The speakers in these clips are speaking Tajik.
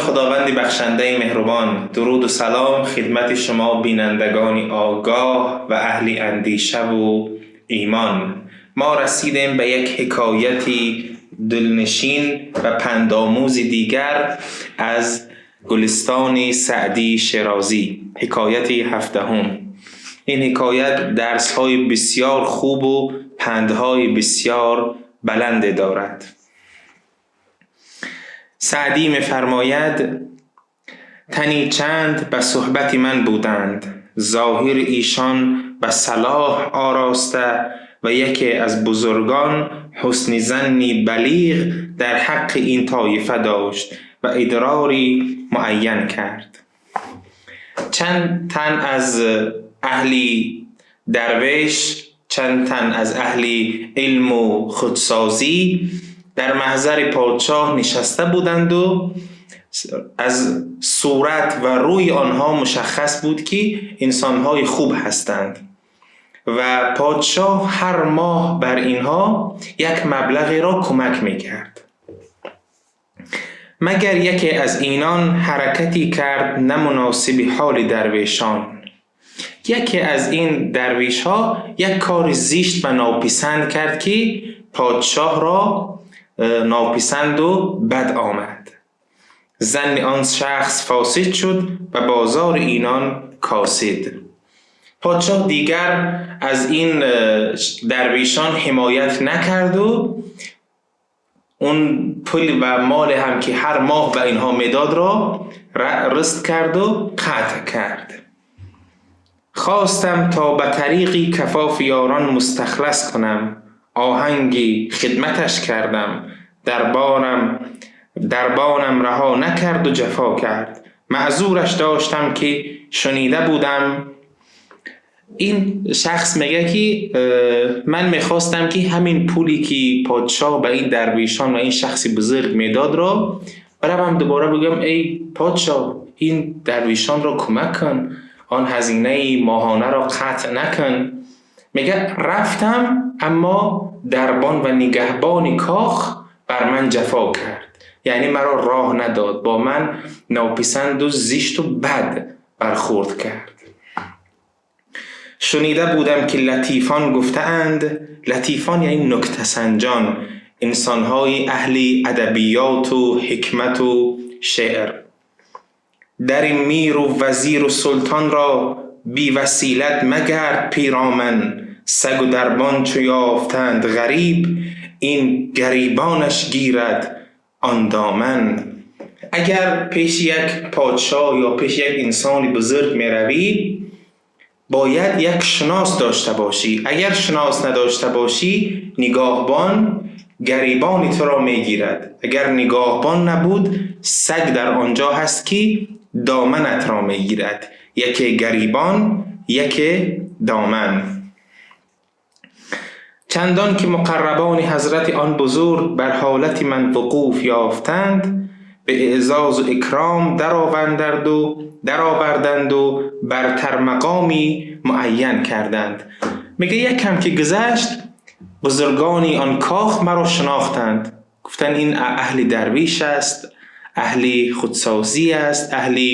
Худованди бахшандаи меҳрубон. Дуруду салом хидмати шумо, бинандагони огоҳ ва аҳли андешаву имон. Мо расидем ба як ҳикояти дилнишин ва пандомӯзи дигар аз Гулистони Саъдии Шерозӣ, ҳикояти ҳафдаҳум. Ин ҳикоят дарсҳои бисёр хубу пандҳои бисёр баланде дорад. Саъдӣ мефармояд: тани чанд ба суҳбати ман буданд, зоҳири эшон ба салоҳ ороста ва яке аз бузургон ҳусни занни балиғ дар ҳаққи ин тоифа дошт ва идрори муайян кард. Чанд тан аз аҳли дарвеш, чанд тан аз аҳли илму худсозӣ дар маҳзари подшоҳ нишаста буданду аз сурат ва рӯи онҳо мушаххас буд, ки инсонҳои хуб ҳастанд, ва подшоҳ ҳар моҳ бар инҳо як маблағеро кӯмак мекард. Магар яке аз инон ҳаракате кард намуносиби ҳоли дарвешон. Яке аз ин дарвешҳо як кори зишт ва нописанд кард, ки подшоҳро нописанду бад омад. Занни он шахс фосид шуд ва бозори инон косид. Подшоҳ дигар аз ин дарвешон ҳимоят накарду он пул ва моле ҳам, ки ҳар моҳ ба инҳо медодро, рست карду қатъ кард. Хостам то ба тариқи кафофи ёрон мустахлас кунам, оҳанги хидматаш кардам, дарбонам раҳо накарду ҷафо кард. Маъзураш доштам, ки шунида будам. Ин шахс мегӯяд, ки ман мехостам, ки ҳамин пуле, ки подшоҳ ба ин дарвешон ва ин шахси бузург медодро, баравам дубора бигӯям: «Эй подшоҳ, ин дарвешонро кӯмак кун, он ҳазинаи моҳонаро қатъ накун». Мегӯяд, рафтам, аммо дарбон ва нигаҳбони кох бар ман ҷафо кард, яъне маро роҳ надод, бо ман нописанду зишту бад бархӯрд кард. Шунида будам, ки латифон гуфтаанд. Латифон яъне нуктасанҷон, инсонҳои аҳли адабиёту ҳикмату шеър: дари миру вазиру султонро бевасилат магард пироман. Сагу дарбон чу ёфтанд ғариб, ин гарибонаш гирад он доман. Агар пеши як подшоҳ ё пеши як инсони бузург меравӣ, бояд як шинос дошта бошӣ. Агар шинос надошта бошӣ, нигоҳбон гарибони туро мегирад. Агар нигоҳбон набуд, саг дар он ҷо ҳаст, ки доманатро мегирад. Яке гарибон, яке доман. Чандон ки муқаррабони ҳазрати он бузург бар ҳолати ман вуқуф ёфтанд, ба эъзозу икром дароварданду бартар мақоми муайян карданд. Мега, якам ки гузашт, бузургони он кох маро шинохтанд, гуфтанд: «Ин аҳли дарвиш аст, аҳли худсозӣ аст, аҳли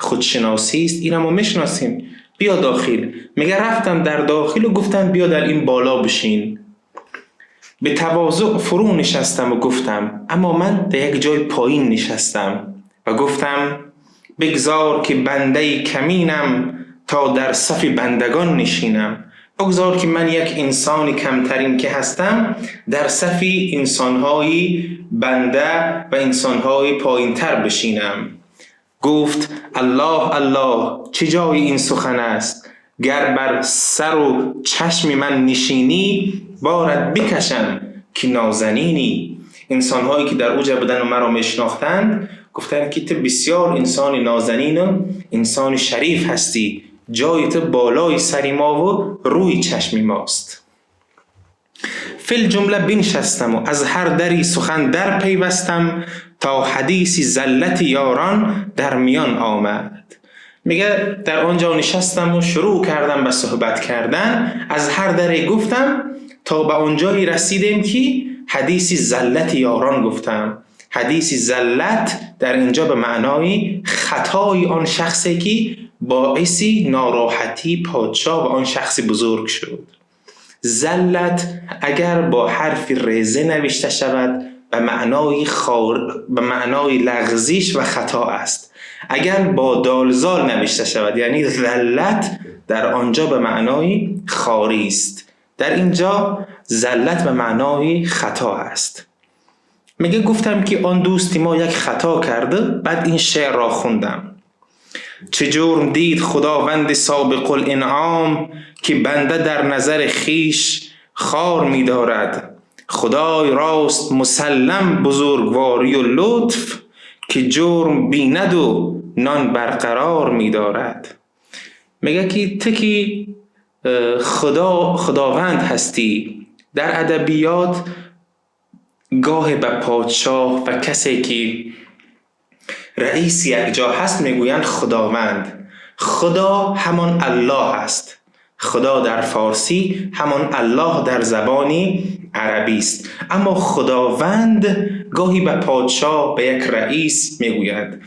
худшиносӣ аст, инро мо мешиносем, биё дохил». Мега, рафтам дар дохилу гуфтанд: «Биё, дар ин боло бишин». Ба тавозӯъ фурӯ нишастам ва гуфтам, аммо ман дар як ҷои поин нишастам ва гуфтам: «Бигзор, ки бандаи каминам, то дар сафи бандагон нишинам». Бигзор, ки ман як инсони камтарин ки ҳастам, дар сафи инсонҳои банда ва инсонҳои поинтар бишинам. Гуфт: «Аллоҳ аллоҳ, чӣ ҷои ин сухан аст? Гар бар сару чашми ман нишинӣ, борат бикашам, ки нозанинӣ». Инсонҳое, ки дар уҷа будану маро мешинохтанд, гуфтанд, ки ту бисёр инсони нозанину инсони шариф ҳастӣ, ҷои ту болои сари мову рӯи чашми мост. Филҷумла биншастаму аз ҳар дари сухан дар пайвастам, то ҳадиси заллати ёрон дар миён омад. Мега, дар он ҷо нишастаму шурӯъ кардам ба суҳбат кардан, аз ҳар даре гуфтам, то ба он ҷое расидем, ки ҳадиси заллати ёрон гуфтам. Ҳадиси заллат در اینجا به معنای خطای آن شخصی که باعث ناراحتی پادشاه و آن شخص بزرگ شد. زلت اگر با حرف رزه نوشته شود به معنای لغزش و خطا است. اگر با دالزال نوشته شود یعنی ذلت، در آنجا به معنای خاری است. در اینجا زلت به معنای خطا است. میگه گفتم که آن دوستی ما یک خطا کرده، بعد این شعر را خوندم. چه جرم دید خداوند سابق الانعام، که بنده در نظر خیش خار می‌دارد. خدای راست مسلم بزرگواری و لطف، که جرم بیند و نان برقرار می‌دارد. میگه که تو که خداوند هستی. در ادبیات گاه به پادشاه و کسی که رئیس یک جا هست میگویند خداوند. خدا همان الله است. خدا در فارسی همان الله در زبان عربی است. اما خداوند گاهی به پادشاه، به یک رئیس میگویند.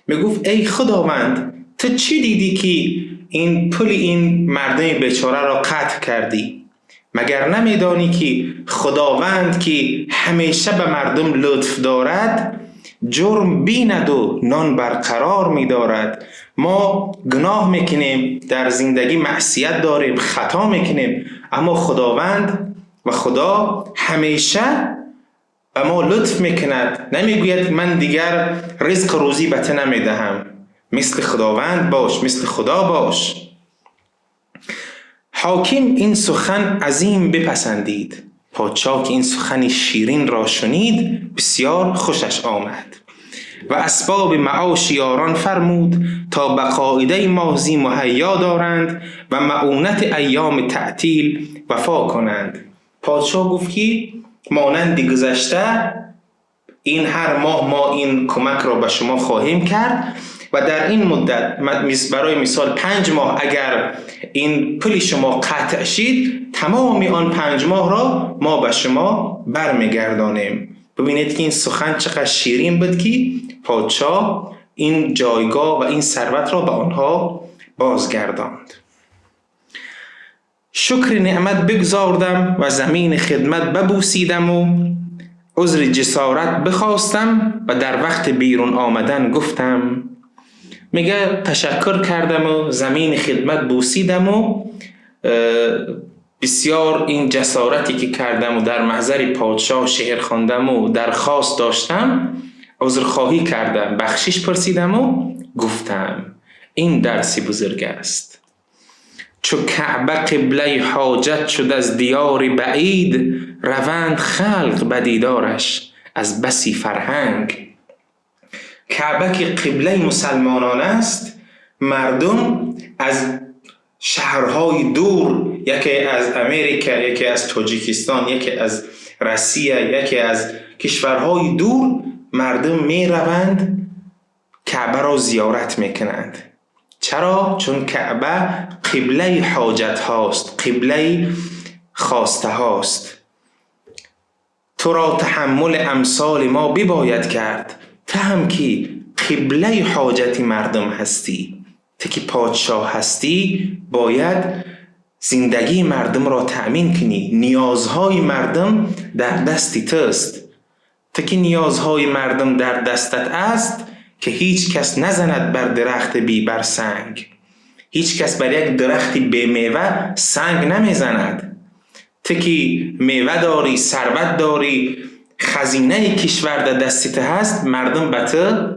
میگفت ای خداوند، تو چی دیدی که این پول این مردم بیچاره را قطع کردی؟ مگر نمیدانی که خداوند که همیشه به مردم لطف دارد، جرم بیند و نان برقرار می‌دارد. ما گناه میکنیم، در زندگی معصیت داریم، خطا میکنیم، اما خداوند و خدا همیشه به ما لطف میکند. نمیگوید من دیگر رزق روزی به تو نمیدهم. مثل خداوند باش، مثل خدا باش. حاکم این سخن عظیم بپسندید. پادشاه که این سخن شیرین را شنید بسیار خوشش آمد و اسباب معاش یاران فرمود تا به قاعده ماضی مهیا دارند و معونت ایام تعطیل وفا کنند. پادشاه گفت که مانند گذشته این هر ماه ما این کمک را به شما خواهیم کرد و در این مدت برای مثال 5 ماه اگر این پول شما قطع شید، تمام آن 5 ماه را ما به شما برمیگردانیم. ببینید که این سخن چقدر شیرین بود که پادشاه این جایگاه و این ثروت را به آنها بازگرداند. شکر نعمت بگذاردم و زمین خدمت ببوسیدم و عذر جسارت بخواستم و در وقت بیرون آمدن گفتم. میگه تشکر کردم و زمین خدمت بوسیدم و بسیار این جسارتی که کردم و در محضر پادشاه شعر خواندم و درخواست داشتم، عذرخواهی کردم، بخشش پرسیدم و گفتم. این درسی بزرگ است. چو کعبه قبله حاجت شد از دیار بعید، روند خلق به دیدارش از بسی فرهنگ. کعبه که قبله مسلمانان است، مردم از شهرهای دور، یکی از امریکا، یکی از تاجیکستان، یکی از روسیه، یکی از کشورهای دور، مردم می روند کعبه را زیارت می کنند. چرا؟ چون کعبه قبله حاجت هاست، قبله خواسته هاست. تو را تحمل امثال ما بباید کرد، تو هم که قبله حاجت مردم هستی، تو که پادشاه هستی باید زندگی مردم را تأمین کنی. نیازهای مردم در دست توست. تو که نیازهای مردم در دستت است که هیچ کس نزند بر درخت بی بر سنگ. هیچ کس بر یک درخت بی میوه سنگ نمیزند. تو که میوه داری، ثروت داری، خزینه کشور در دست تو هست، مردم به تو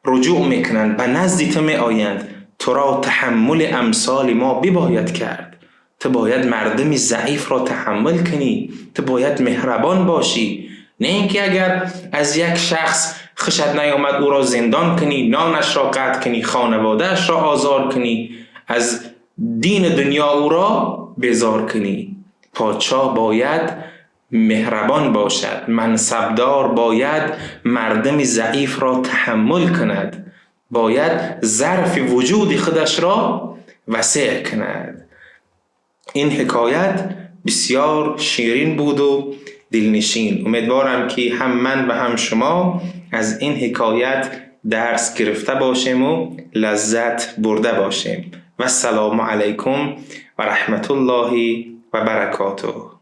رجوع میکنند، به نزد تو میآیند. تو را تحمل امثال ما بباید کرد. تو باید مردم ضعیف را تحمل کنی. تو باید مهربان باشی. نه اینکه اگر از یک شخص خوشت نیامد او را زندان کنی، نانش را قطع کنی، خانواده‌اش را آزار کنی، از دین دنیا او را بیزار کنی. پادشاه باید مهربان باشد، منصبدار باید مردم ضعیف را تحمل کند، باید ظرف وجود خودش را وسیع کند. این حکایت بسیار شیرین بود و دلنشین. امیدوارم که هم من و هم شما از این حکایت дарс гирифта бошем ва лаззат бурда бошем. Вассалому алайкум ва раҳматуллоҳи ва баракотуҳ.